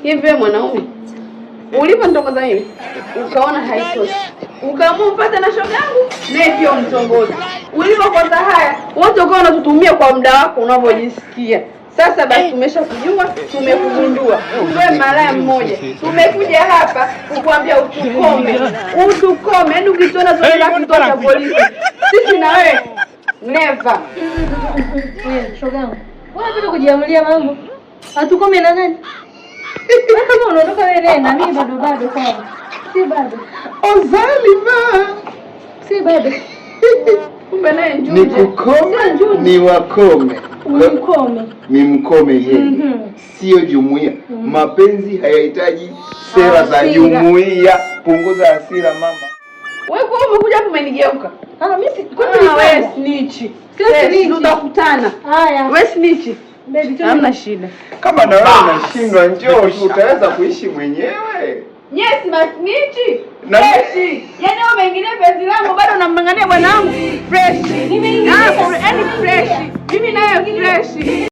Hivi wewe mwanaume ulivyonitongoza mimi ukaona haitoshi, ukaamua upate na shoga yangu naye pia umtongoze. Ulivyokosa haya wote ukawa unatutumia kwa muda wako unavyojisikia. Sasa basi, tumeshakujua, tumekugundua wewe malaya mmoja. Tumekuja hapa kukuambia utukome, utukome. Yaani ukituona tunaenda kituo cha polisi, sisi na wewe never. Wewe shoga yangu, unapenda kujiamulia mambo. Atukome na nani? Wewe kama unaondoka wewe nenda, mimi bado bado sawa. Si bado. Ozalima. Si bado. Kumbe naye njuje. Nikukome ni wakome. Umkome. Ni mkome yeye, sio jumuiya. Mapenzi hayahitaji sera za Hasira. jumuiya. Punguza hasira, mama. Wewe kwa umekuja hapo umenigeuka. Ah, mimi si kwani Ah, wewe nilipenda? snitch. Sio Wewe snitch. tutakutana. Haya. Wewe snitch. Baby, twende. Hamna shida. Kama na wewe unashindwa, njoo tu, utaweza kuishi mwenyewe. Yes, masnitch. Na- Fresh. Yaani wewe umeingilia penzi langu bado unamng'ang'ania bwana wangu. Fresh. Nimeingilia. Ah, yaani fresh. Mimi naye fresh.